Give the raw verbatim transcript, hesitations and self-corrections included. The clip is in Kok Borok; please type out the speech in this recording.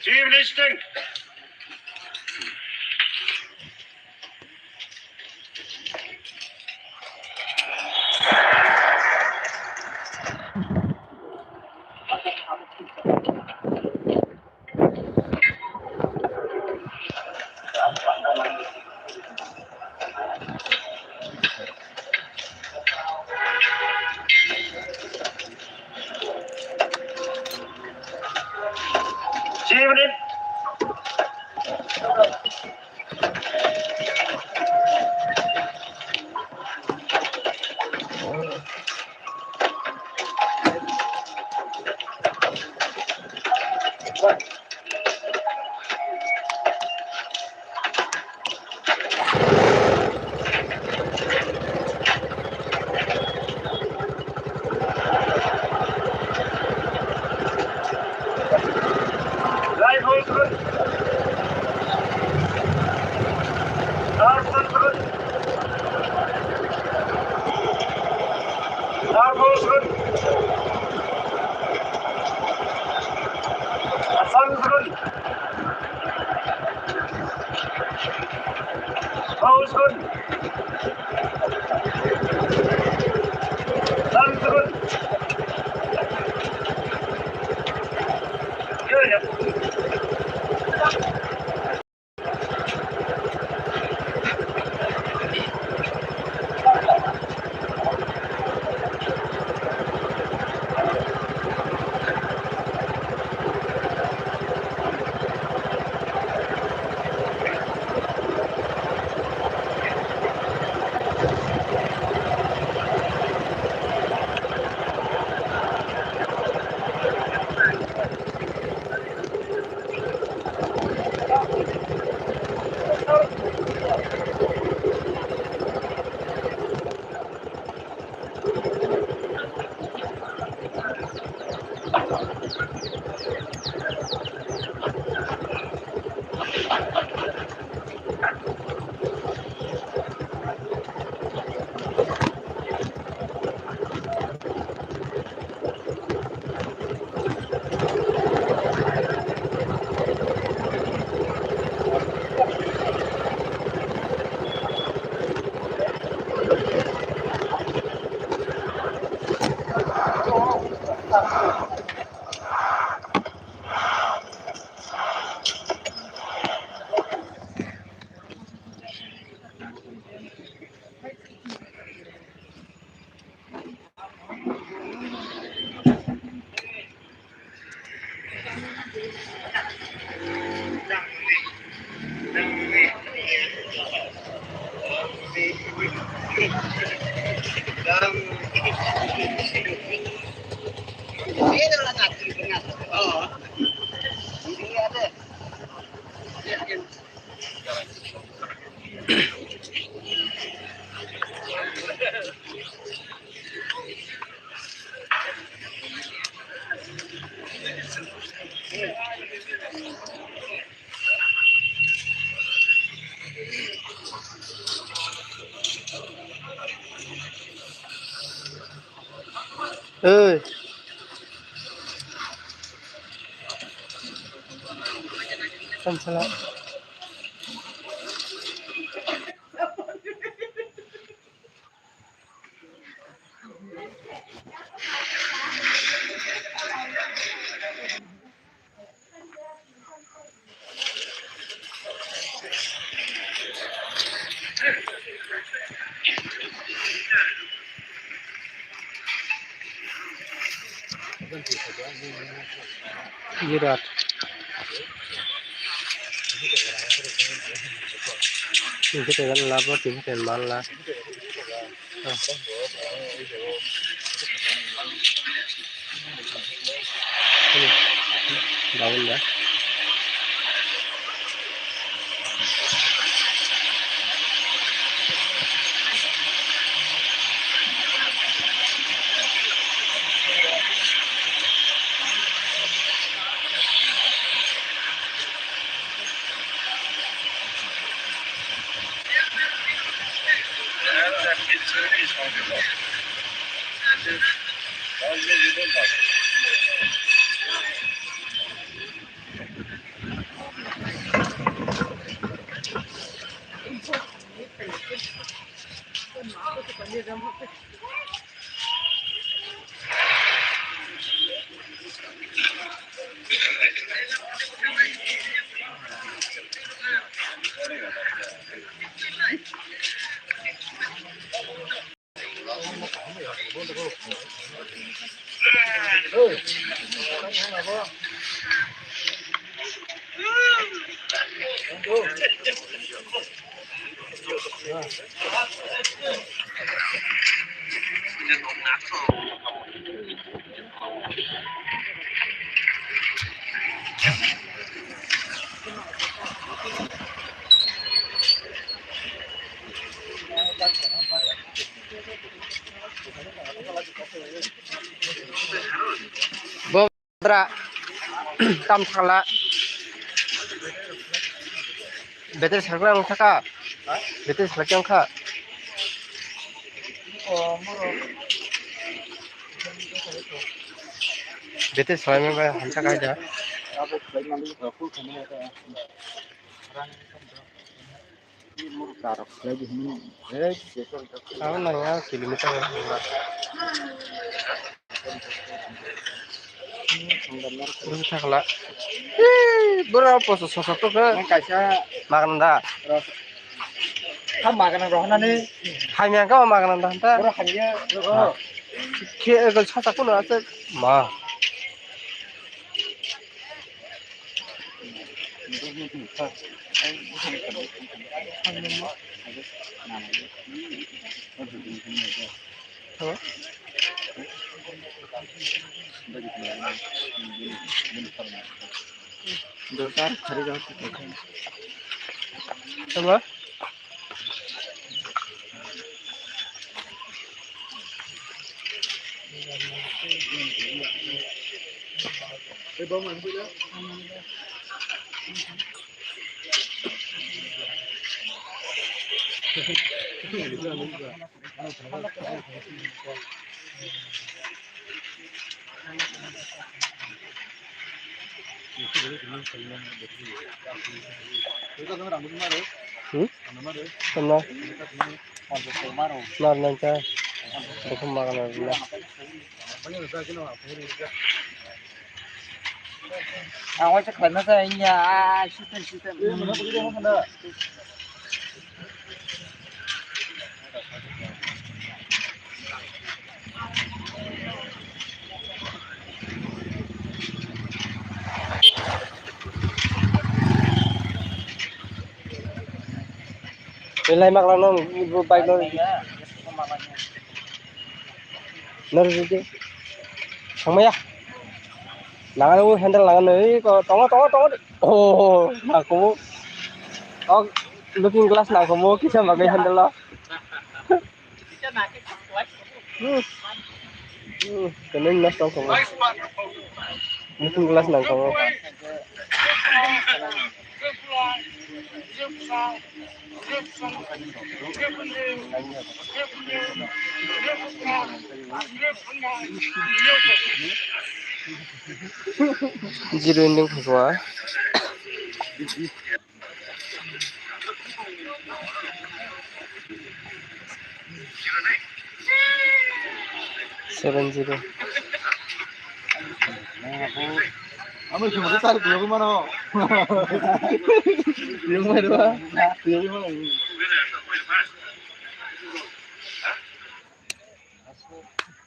Chief Listing. Oi. Tong sala. Birat. Tin pheter labo, tin pheter mal la. Daun da. Bo dra tam thangla. Betel sakla wng thaka. Betel sakla wng kha. Betel salai ma bai hamsa kai da. Ang nang ya kilometer. Ini thakla. Ih, bura poso sosa to ke. Nang kaisa maganda. Ros-, ha magana rohonani. Hai miyang ka maganda ta. Bura hanya. Khe gol sosa kuno ase ma. Hello? Hello? Hmm? Tama. Mar nang cha. Bukum makan na. Ang waisa khlaima sa inya, ah, sitan, sitan. Belai makla no, bike no. Nor jodi. Samaya. Nangani o handle nangani, ei ko, tongo, tongo, tongo. Oh, nangkumu. Oh, looking glass nangkumu, kisa makai handle lo. Hmm. Hmm, kene nosto nangkumu. Looking glass nangkumu. Zero ending phaikha. Seven zero. Amo sumuri sari tuyo mano. Tuyo mano. Tuyo mano.